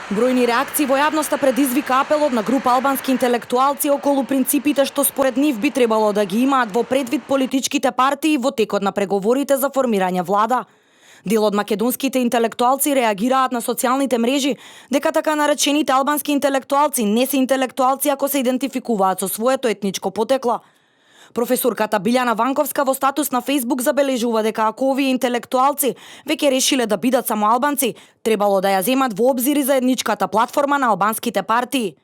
Бројни реакции во јавноста предизвика апелот на група албански интелектуалци околу принципите што според нив би требало да ги имаат во предвид политичките партии во текот на преговорите за формирање влада. Дел од македонските интелектуалци реагираат на социјалните мрежи дека така наречените албански интелектуалци не се интелектуалци ако се идентификуваат со своето етничко потекло. Професорката Билјана Ванковска во статус на Facebook забележува дека ако овие интелектуалци веќе решиле да бидат само албанци, требало да ја земат во обзир и заедничката платформа на албанските партии.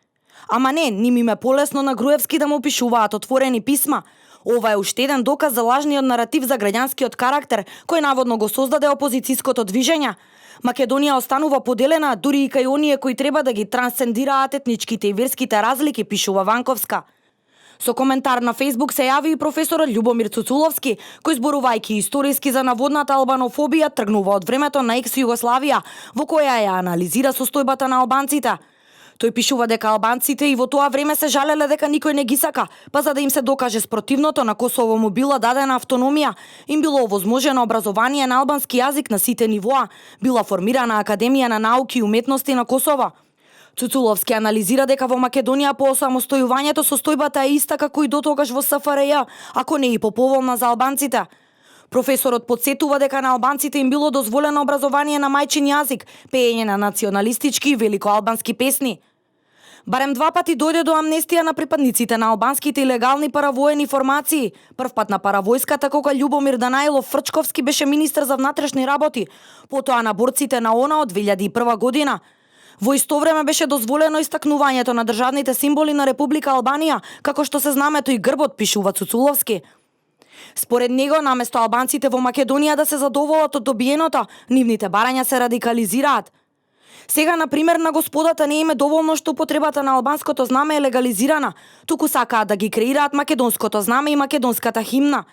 Ама не, ним им е полесно на Груевски да му пишуваат отворени писма. Ова е уште еден доказ за лажниот наратив за граѓанскиот карактер кој наводно го создаде опозицијското движење. Македонија останува поделена дури и кај оние кои треба да ги трансцендираат етничките и верските разлики, пишува Ванковска. Со коментар на Facebook се јави и професорот Љубомир Цуцуловски, кој зборувајќи историски за наводната албанофобија тргнува од времето на екс-Југославија, во која ја анализира состојбата на албанците. Тој пишува дека албанците и во тоа време се жалеле дека никој не ги сака, па за да им се докаже спротивното на Косово му била дадена автономија, им било овозможено образование на албански јазик на сите нивоа, била формирана Академија на науки и уметности на Косово. Цуцуловски анализира дека во Македонија по осамостојувањето состојбата е иста како и дотогаш во СФРЈ, ако не и поповолна за албанците. Професорот подсетува дека на албанците им било дозволено образование на мајчин јазик, пеење на националистички и великоалбански песни. Барем 2 пати дојде до амнестија на припадниците на албанските илегални паравоени формации. Првпат на паравојската кога Љубомир Данаилов Фрчковски беше министер за внатрешни работи, потоа на борците на ОНА од 2001 година. Во исто време беше дозволено истакнувањето на државните символи на Република Албанија, како што се знамето и грбот, пишува Цуцуловски. Според него, наместо албанците во Македонија да се задоволат од добиеното, нивните барања се радикализираат. Сега, например, на господата не им е доволно што употребата на албанското знаме е легализирана, туку сакаат да ги креираат македонското знаме и македонската химна.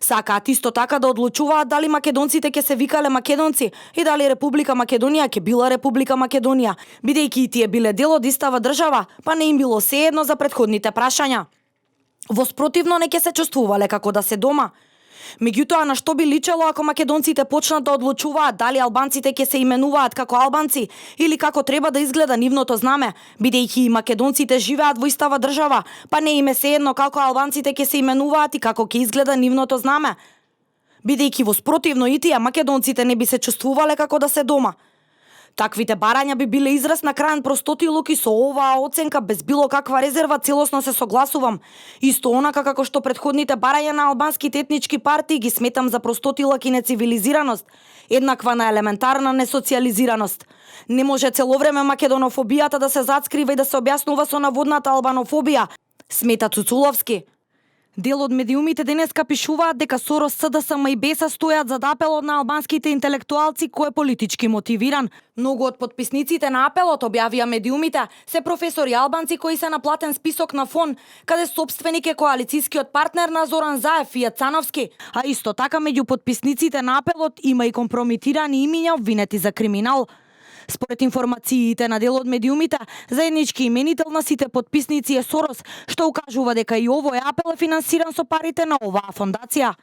Сакаат исто така да одлучуваат дали македонците ќе се викале македонци и дали Република Македонија ќе била Република Македонија, бидејќи и тие биле дел од истава држава, па не им било сеедно за претходните прашања. Во спротивно не ќе се чувствувале како да се дома. Меѓутоа, на што би личело ако македонците почнат да одлучуваат дали албанците ќе се именуваат како албанци или како треба да изгледа нивното знаме, бидејќи и македонците живеат во истава држава, па не им е сеедно како албанците ќе се именуваат и како ќе изгледа нивното знаме. Бидејќи во спротивно и тие македонците не би се чувствувале како да се дома. Таквите барања би биле израз на крајен простотилок и со оваа оценка без било каква резерва целосно се согласувам. Исто онака како што претходните барања на албанските етнички партии ги сметам за простотилок и нецивилизираност, еднаква на елементарна несоциализираност. Не може цело време македонофобијата да се зацкрива и да се објаснува со наводната албанофобија, смета Цуцуловски. Дел од медиумите денеска пишуваат дека Сорос, СДСМ и БЕСА стојат зад апелот на албанските интелектуалци кој е политички мотивиран. Многу од подписниците на апелот, објавија медиумите, се професори албанци кои се на платен список на ФОН, каде собственик е коалицијскиот партнер на Зоран Заев и Цановски, а исто така меѓу подписниците на апелот има и компрометирани имиња обвинети за криминал. Според информациите на дел од медиумите, заеднички именител на сите подписници е Сорос, што укажува дека и овој апел е финансиран со парите на оваа фондација.